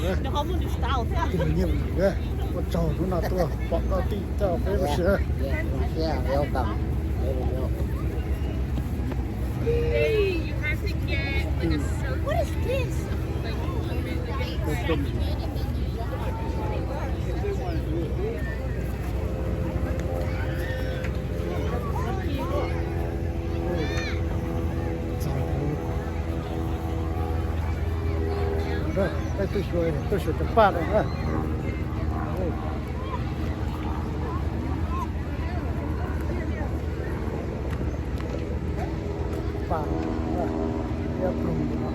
Tus nyiam ua tsaug hnub no tuaj pom koj tij coj peb ua si. Tuaj xyuas cov paj no na. Paj no, ploog no.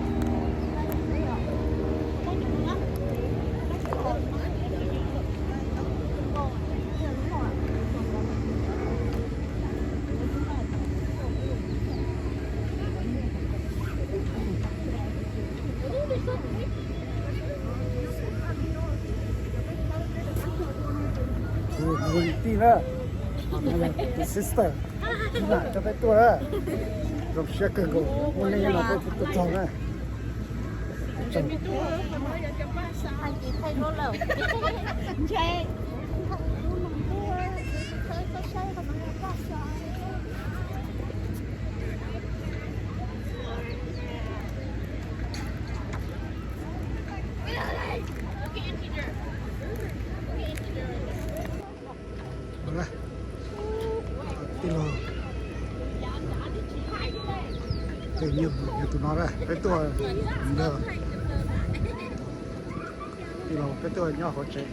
Tus tij na, tus sister, lam coj peb tuaj, zoo siab kawg nkaus, ua nej los peb tuaj txog na. Tij laug, tus nyiam tus no, peb tuaj ntawd, tij laug peb tuaj nyob hauv tsev.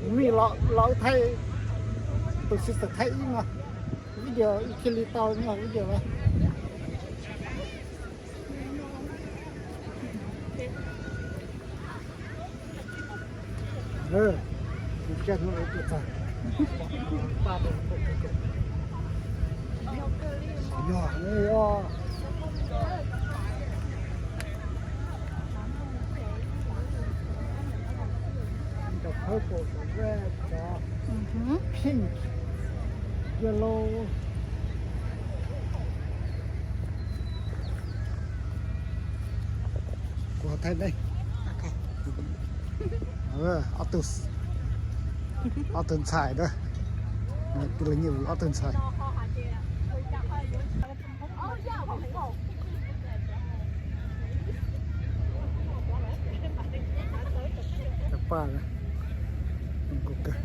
Mim los thaij, tus sister thaij ib no, video ib kiag li tau no video na. Cov purple, cov red, cov pink, yellow. Kuv thaij nej. Ob tug, ob tug ntxhais na. Tus los nyuam ob tug ntxhais. Cov paj na, zoo kawg.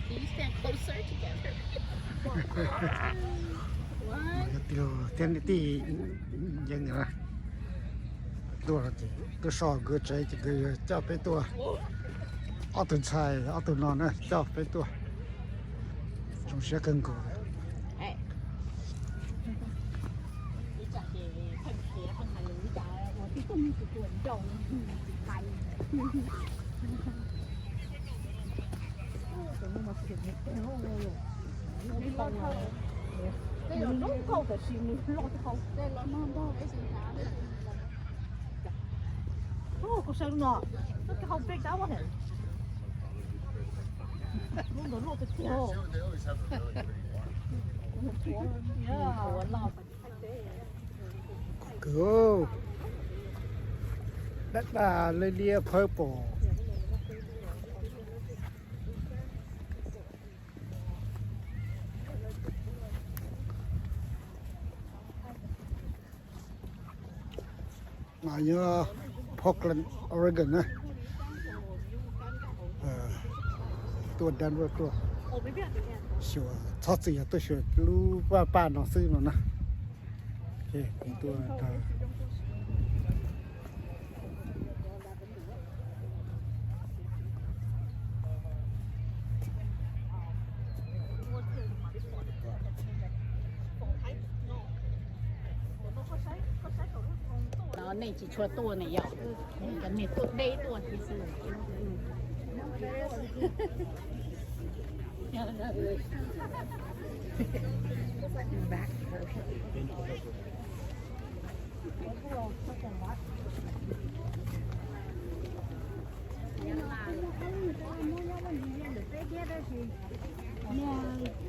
Can you stand closer together? One. Thiab niam tij yeej tuaj, tuaj so nkawd tsev ces nkawd coj peb tuaj. Ob tug ntxhais ob tug no na coj peb tuaj. Zoo siab kawg nkaus. Koj saib no, no koj hau peb kab ua ne. Lub ntawd loj tiag tiag. Kawg, dab dab liab liab purple. No yog Portland, Oregon na. Tuaj Denver tuaj xyuas, txhob txwm yog tuaj xyuas lub paj paj no xwb no na. Ces kuv tuaj tag. No nej tsis tshua tuaj ne yom, cov niag tuaj deb tuaj xwb.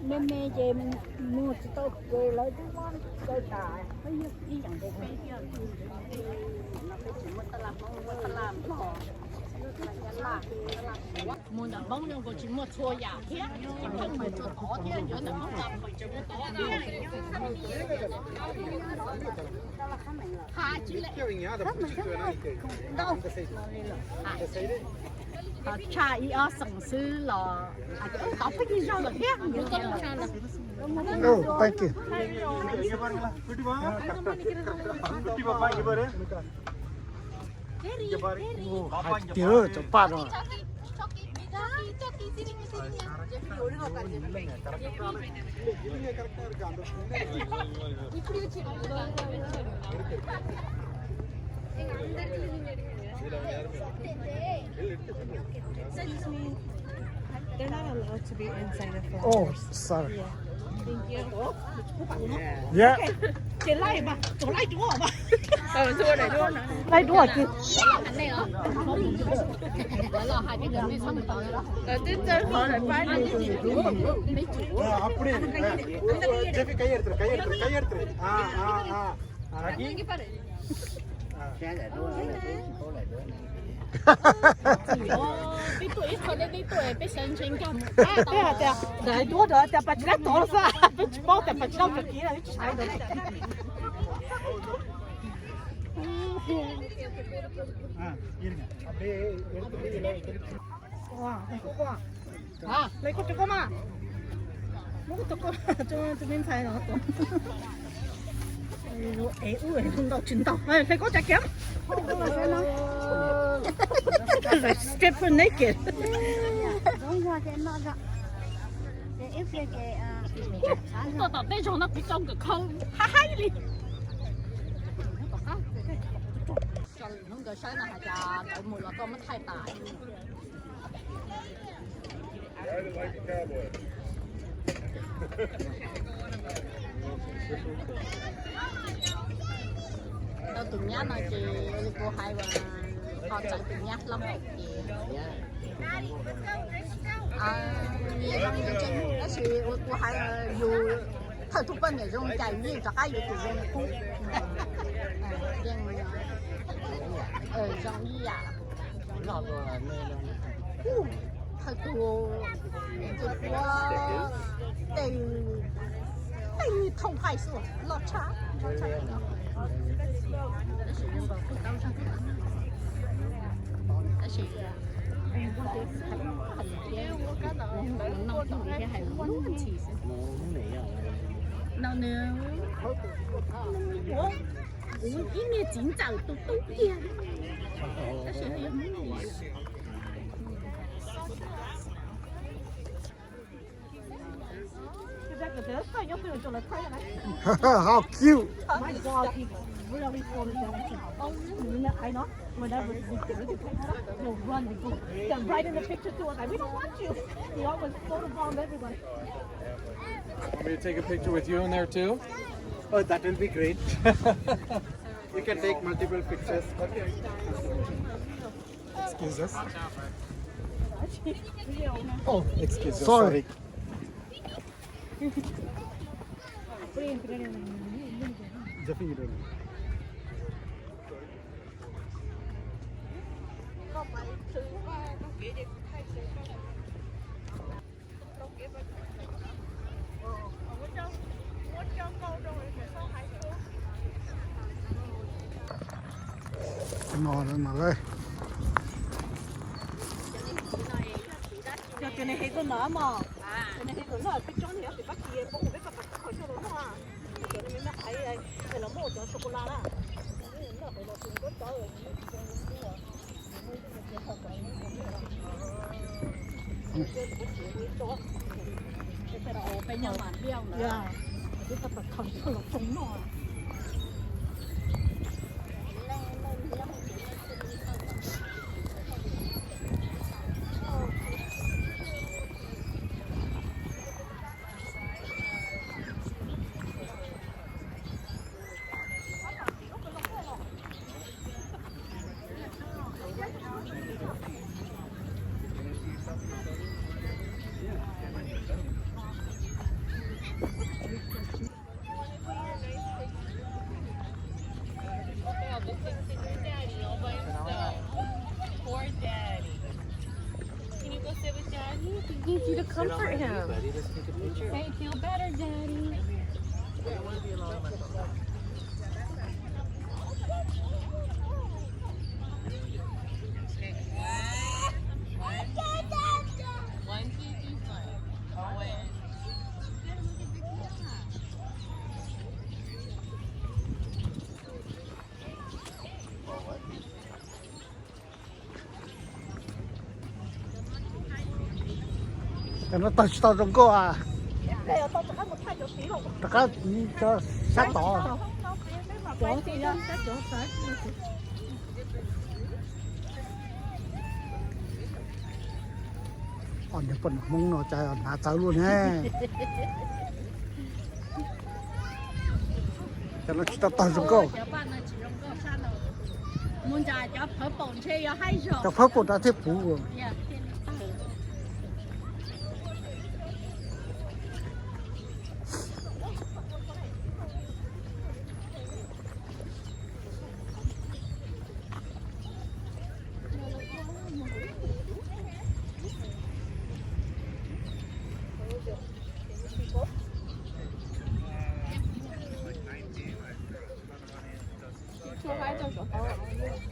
Me me ces mus tsis tau, lawv twb muab kaw tas, ib yam nkaus peb thiab. Mus ntawm Hmoob no kuj tsis muaj txhua yam thiab, tseem muaj txhua tod thiab, yuav ntawm Hmoob tau tsis muaj tod. Ha tsis lej. Tshaj ib ob xeem xwb los tod peb ib zaug lawm thiab. Oh, thank you. Hais tias cov paj no. Excuse me. They're not allowed to be inside the flowers. Oh, sorry. Yeah. Thank you. Yeah. Ces laij mas, txog laij duab mas. Laij duab ces. Twb txawj qhov lawm pab. Jeffy, káyaj tus, káyaj tus, káyaj tus. Peb tuaj ib qho deb deb tuaj peb sawv ntshe nkag mus. Peb hais tias daim duab ntawd tias pas tsis dab tod los xwb, peb tsis paub tias pas tsis dab tod kiv tsis hais ntawd. Lawv koj rau koj mas. Muab koj rau koj, tus me ntxhais no. Ev ub ntau tsis ntau. Hlais koj tsa kiam. Strip naked. Tuaj tom tej zog no kuv tau nkawd khau haib haib li. Hnub nkawd saib no hais tias nkawd mus los koj muab thaij tas. Tau tus nyab no ces kuv hais uas ho txawv tus nyab hlob ces nws zoo nws ntse tab sis uas kuv hais yus thawj tug poj niam zoo cas yeej rov qab yuav tus zoo kub. Yeej zoo ib yam. Thawj tug, tus ua tej, tej thooj hais xwb, loj tshaj. Tab sis hais lus thiab, hais lus thiab, hais lus thiab, hais lus thiab. No nws, kuv ib niag txiv ntxawm tus tub kiag, tab sis yog Hmoob. How cute! My dog, he really slowed it down. I said, "Oh, you know, I know. Whenever we get ready to take off, you'll run and go." Got right in the picture too. I was like, "We don't want you." He always photobombed everybody. Want me to take a picture with you in there too? Oh, that will be great. You can take multiple pictures. Excuse us. Oh, excuse us. Sorry. No, no, no, yog tias nws hev tus no mog, nws hev tus no peb tsob nws yuav pab kis pab mus peb koj pab kho coj los noj. Cov no me me qhaiv, los muab ua cov sô cô la na. Wow, this looks like your daddy all by himself. Poor daddy. Can you go sit with daddy? He needs you to comfort him. Hey, feel better, daddy. One, two, three, smile. One. Cov no tawg tsis tau zoo nkauj a. Rov qab cov sab tod. Os, niag poj niam Hmoob no cas hnav txawv luaj ne. Cov no tsis tau tawg zoo nkauj. Cov purple nrad thiaj puv.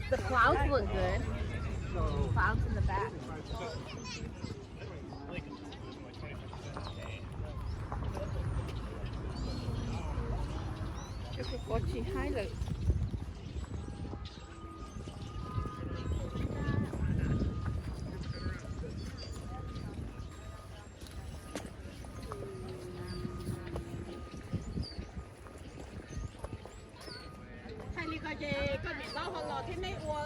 The clouds look good. Clouds in the back. Ko tsis haib lawm. Hais li ko ces koj niam laus ho los thiab neb ua.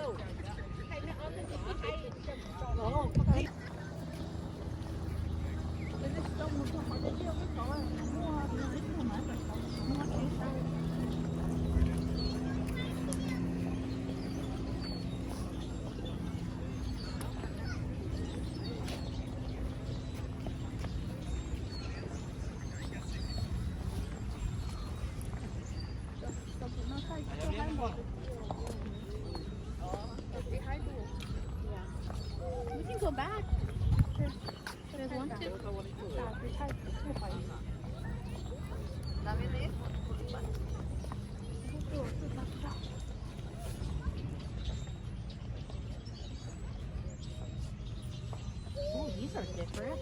We can go back. Ooh, these are different.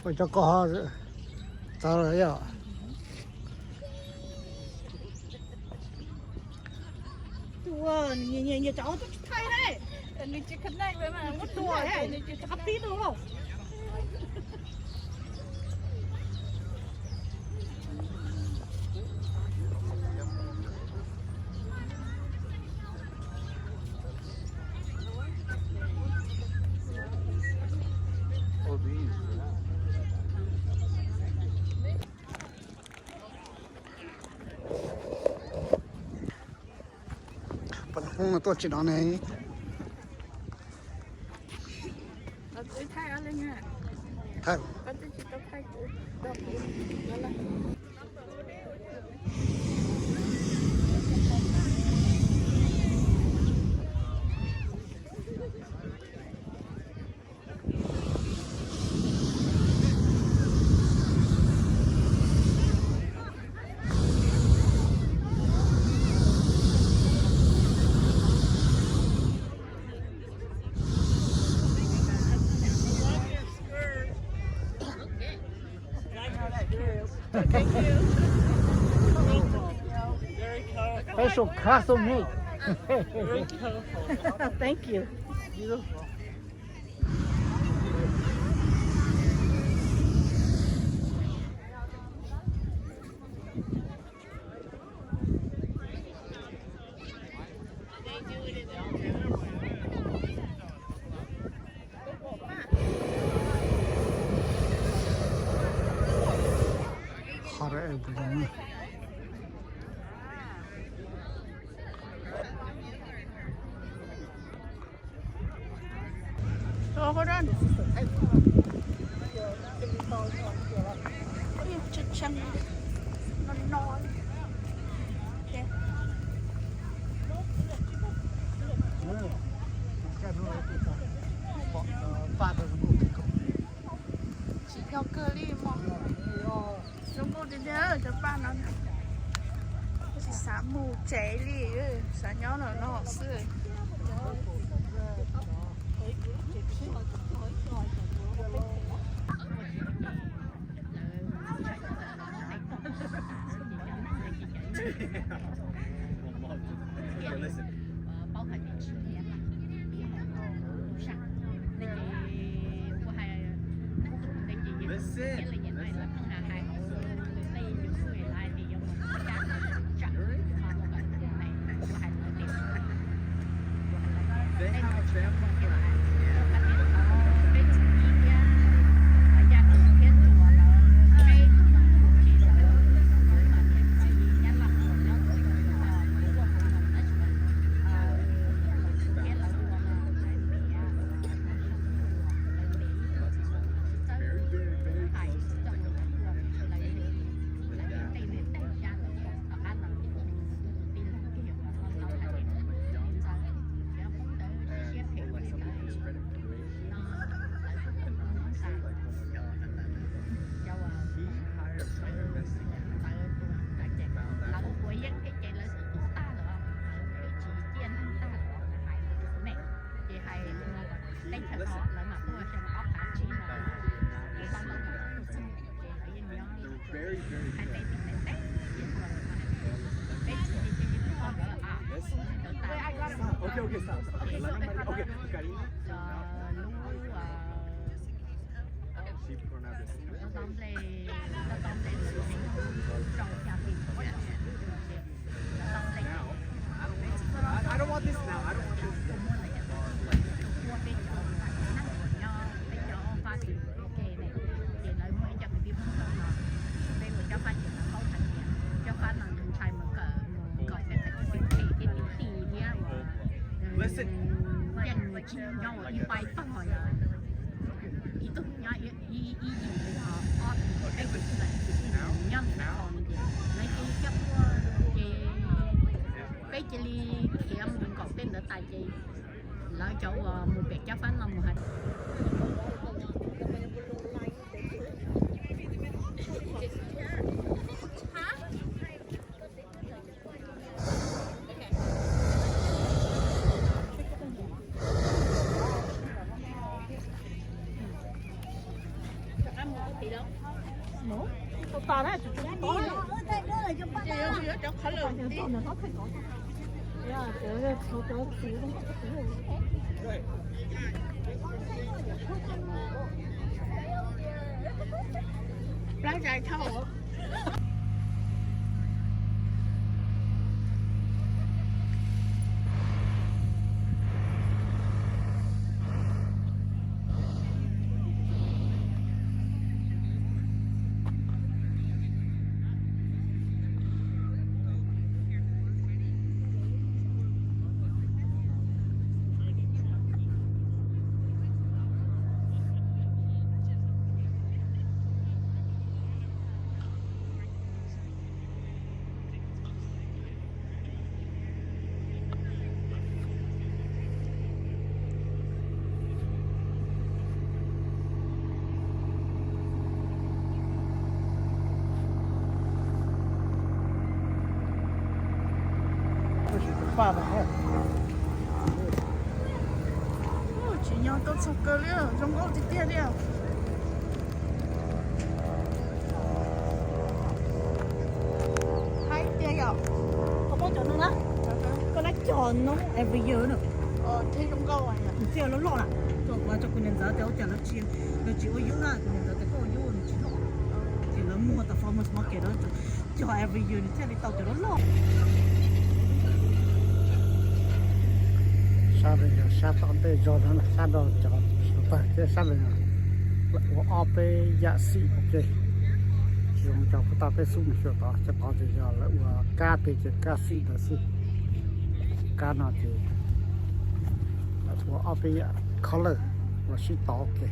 Ua cov ko ho txawv lawm yom. Tus nyias nyias cov twb tsis thaij ne. Nws tsis connect li mas muab tua, nws tsis qab tib tus lauj. Pos hnub no tuaj tsis no ne. Thaij. Thank you. Very colorful. Very colorful. Thank you. Beautiful. Hot air balloon. Oj, oj, oj, oj, oj, oj, oj, oj. Tsis yog kawg li mog. Zoo nkauj tiag tiag cov paj no. Tsis xav mus tsev li, xav nyob no no xwb. Listen. They have vampires. Very, very, very close to the But yeah. And, or like something is spreading through it. And honestly, like, when we got to Atlanta, he hired an investigator and found out. He, listen, he, uh, he was super nice. And they're very, very good. Listen. Stop. Okay, okay, stop, stop. Okay, let me, okay, Karina. She pronounced it. Now, I don't want this. I, I don't want this now. I don't want this. Listen. Okay, listen. Now, now. Peb cia li khiav mus nkaum tej ntawd tas ces lawv cov uas mus pem Cab Fab no mus hais. Plab zais dhau. Tsis nyob tuaj txog kawg li, zoo nkauj tiag tiag li. Haib tiag yom. Koj muab cov no na, koj lab cog no every year na. Thiab zoo nkauj. Nws thiaj loj loj na. Kuv hais rau kuv niam ntxawm tias ua cas lawv tsis, lawv tsis ua yub na, kuv niam ntxawm tias koj ua yub nws tsis loj. Ces lawv muag tas farmers market na, cog every year nws thiaj li tau cov loj loj. Sab ntawd yog sab tom ntej zog no, sab nrog cov sawv tag thiab sab ntawd yog lawv ua ob peb yam xim ua ke. Tsis zoo cov puag ta peb xub mus xyuas tod, cov tod ces yog lawv ua kab pem ces kab xim ntawd xwb. Kab no ces lawv ua ob peb yam color ua sib tov ua ke.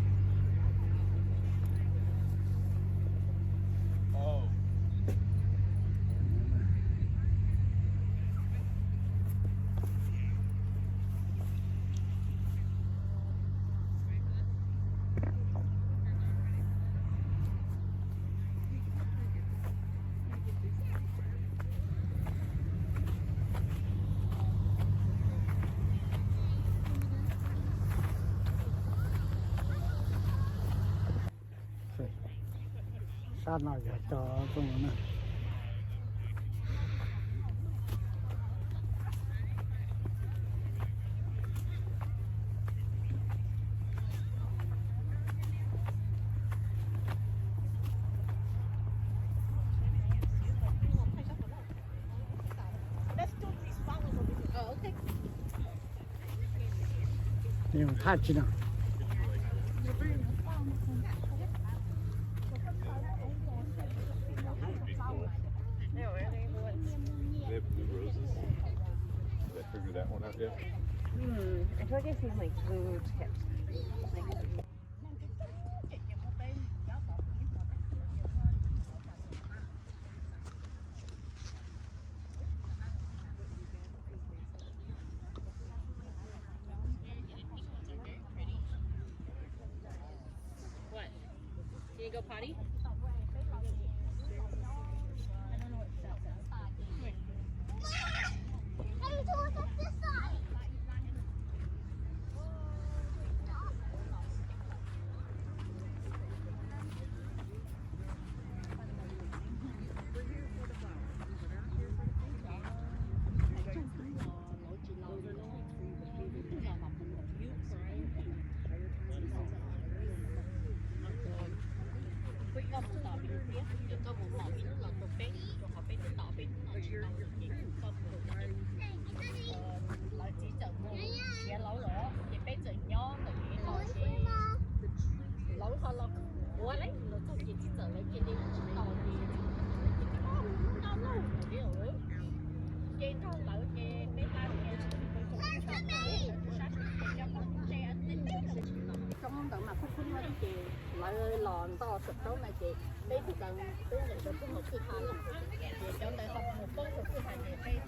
Sab no yog cov zoo na. Haj tsi no. What? Can you go potty? Lawv txiv txawm mus siav lawv los ces peb txawm nyob ntawm kev los ces lawv ho los ua lawv los txog ces txiv txawm lawv cia li tsis tos ces txiv txawm lawv cia li no lauj ces nrog lawv ces peb hla ces lawv txawm sab sab ces cov koj tse txoob ntawd mas khub khub no ces lawv los nto saum roob na ces peb tug kaw tub ntawm cov tub hauv kwj ha na ces cov ntawd ho mus poob saum kwj ha ces peb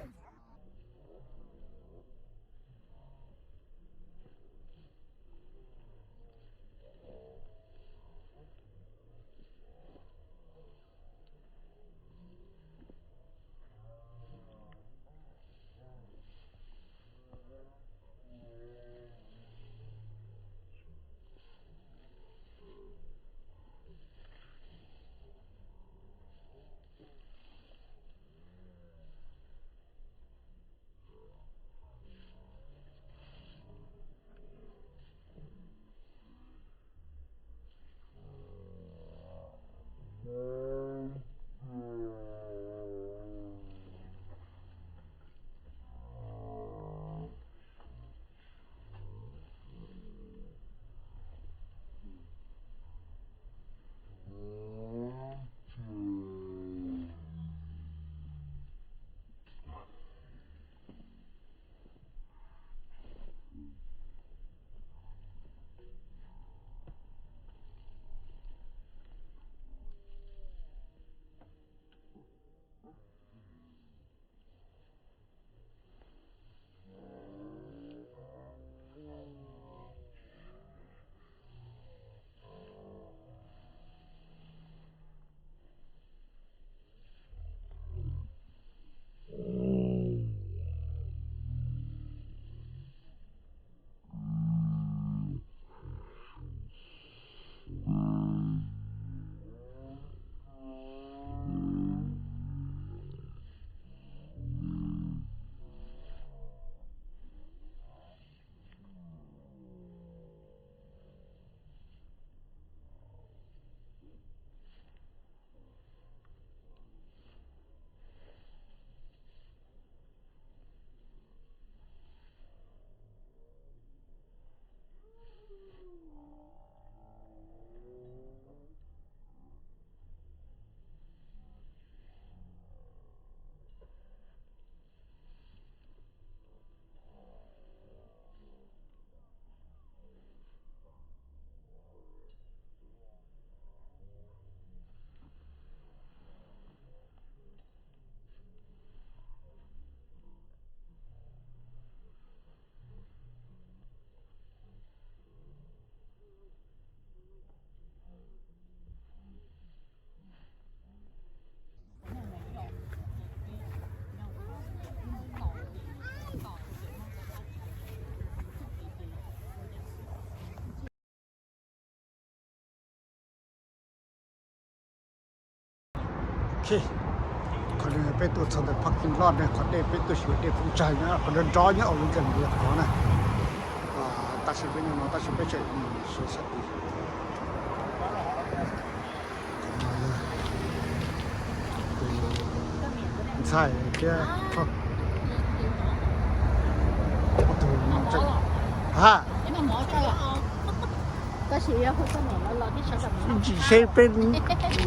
Ok, qhov no peb tuaj txog ntawm parking lot ne, qhov dej peb tuaj xyuas dej poob tsag nyob qhov nrov nrov nyob Oregon ntiav qhov na. Tab sis peb nyob no tab sis peb tseem sawv sab tid. Tus ntxhais thiab ob tug no tseem, ha, seb peb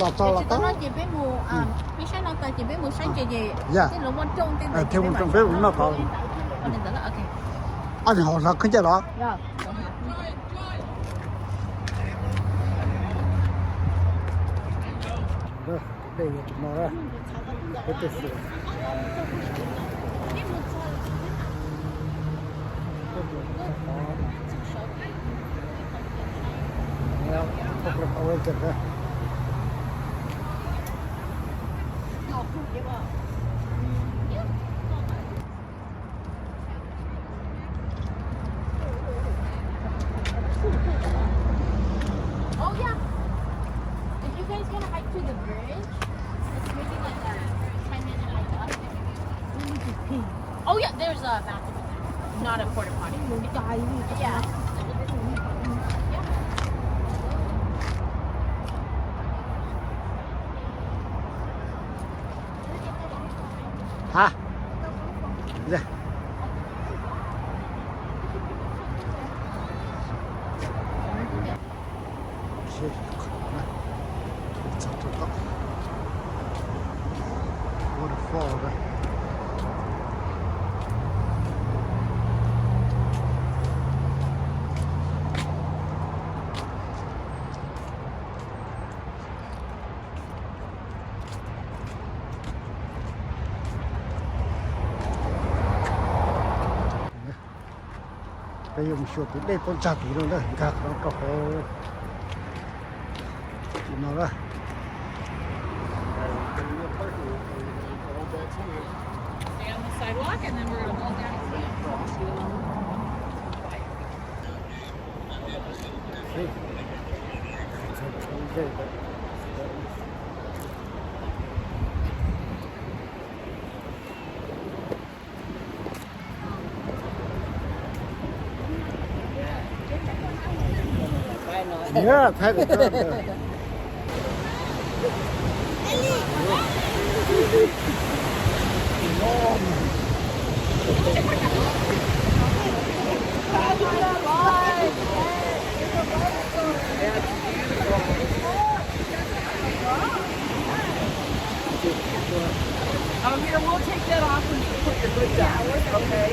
los txog los tau. Ya, thiaj mus rooj peb mus noj tau. Ob niag haus hnav khaub ncaws los. Dej yog tus no, peb tuaj xyuas. Oh yeah. If you guys want to hike to the bridge, it's maybe like a ten minute hike up. Let me just pee. Oh yeah, there's a bathroom. Not a porta potty. Yeah. Ha. Waterfall. Peb yuav mus xyuas tus dej poob tsag tid no na, nkag qhov no rau hauv no na. Stay on the sidewalk and then we're gonna walk down the stairs. Yeah, Thai. Oh, here, we'll take that off when you put your foot down. Okay.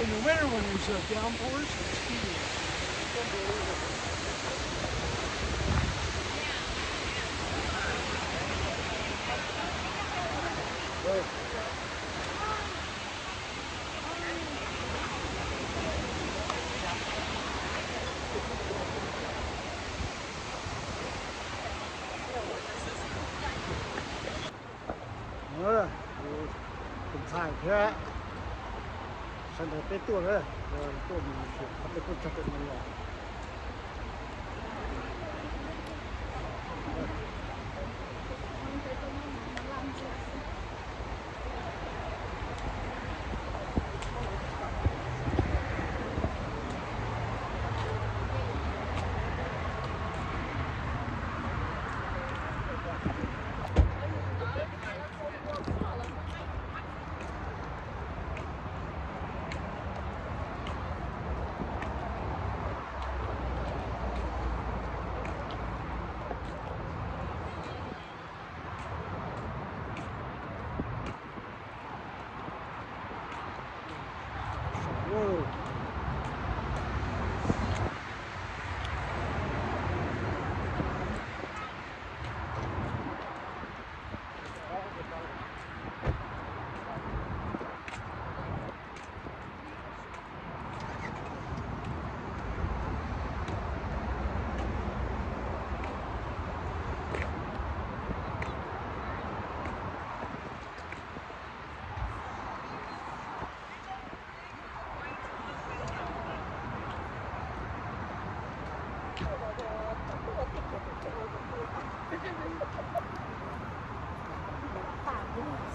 In the winter when there's a downpour, it's skiing. It's unbelievable. Tus ntxhais thiab sawv daws peb tuaj na, tuaj mus xyuas qhov dej poob tsag pem no los.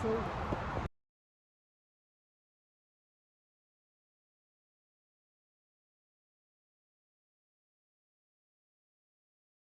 rau